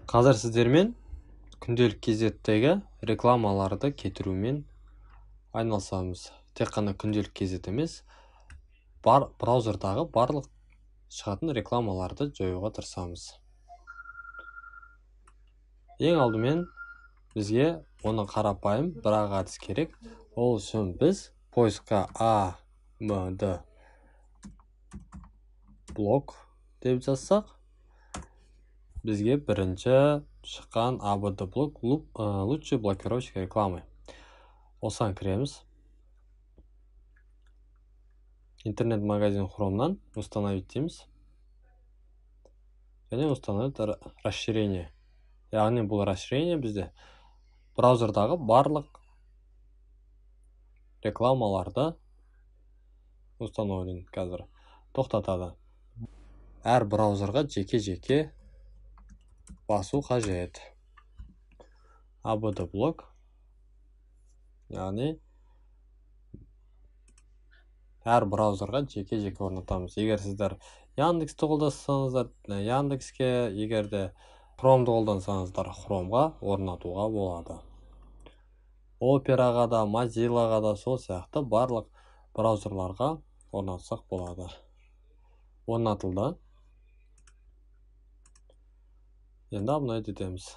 Қазір сіздермен күнделік кезеттегі рекламаларды кетірумен айналысамыз. Тек қана күнделік кезет емес, бар браузердағы барлық шығатын рекламаларды жоюға тырысамыз. Ең алдымен бізге оны қарапайым бір-ақ әдіс керек. Ол үшін біз поискқа AMD блок деп жазсақ, бізге бірінші шыққан ABD блок лучший блокировщик рекламы. Осыған кіреміз. Интернет-магазин Chrome'нан установить дейміз. Және установить расширение. Яғни бұл расширение бізде браузердағы барлық рекламаларды установлен қазір тоқтатады. Әр браузерға жеке-жеке басу қажет. ABD блок, яғни әр браузерға жеке-жеке орнатамыз. Егер сіздер Яндексті қолдансаңыздар, Яндекске, егер де Chrome'ды қолдансаңыздар, Chrome'ға орнатуға болады. Операға да, Mozilla'ға да, сол сияқты барлық браузерларға орнатсақ болады. Орнатылды. Енді обновить етеміз.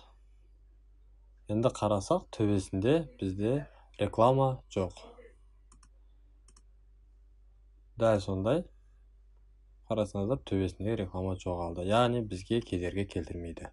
Енді қарасақ, төбесінде бізде реклама жоқ. Дәл сондай қарасаңыздар, төбесінде реклама жоғалды. Яғни бізге кедергі келтірмейді.